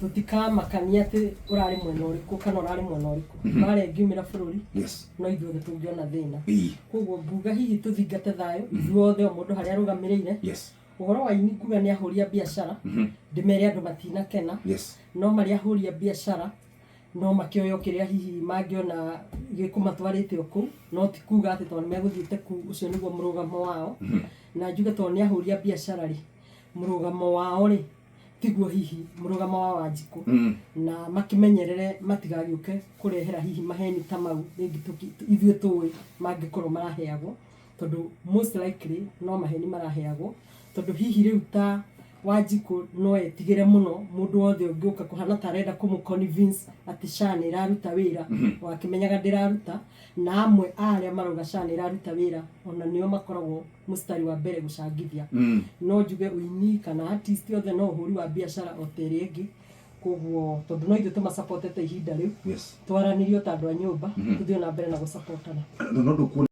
Tũtikamakania atĩ ũrarĩ mwena ũrĩkũ kana ũrarĩ mwena ũrĩkũ. Mbara ĩngiumĩra bũrũri, no ithuothe tũngĩona thĩna. Koguo nguga hihi tũthingate thayũ ithuothe, o mũndũ harĩa arũgamĩrĩire. Ũhoro wa ini, nguga nĩ ahũri a biacara, ndĩmere andũ matinakena. No marĩ ahũri a biacara no makĩoya o kĩrĩa hihi mangĩona gĩkũmatwarĩte o kũu, no ti kuga atĩ tondũ nĩ megũthiĩte kũu ũcio nĩguo mũrũgamo wao. Na njuge tondũ nĩ ahũri a biacara rĩ, mũrũgamo wao rĩ tiguo hihi mũrũgamo wa Wanjikũ, na makĩmenyerere matigagĩũke kũrehera hihi maheni ta mau rĩngĩ ithuĩ tũĩ mangĩkorwo maraheagwo, tondũ most likely no maheni maraheagwo, tondũ hihi rĩu ta Wanjikũ no etigĩre mũno mũndũ wothe ũngĩũka kũhana ta arenda kũmũ convince atĩ SHA nĩ ĩraruta wĩra, wakĩmenyaga ndĩraruta. Na amwe a arĩa marauga SHA nĩ ĩraruta wĩra ona nĩo makoragwo mũstari wa mbere gũcangithia. No njuge ũini kana artist othe no ũhũri wa biacara o ta ĩrĩa ĩngĩ. Koguo tondũ no ithuĩ tũmasupportete ihinda rĩu, twaranĩrio ta andũ a nyũmba, tũthiĩ na mbere na gũsupportana. No ndũkuona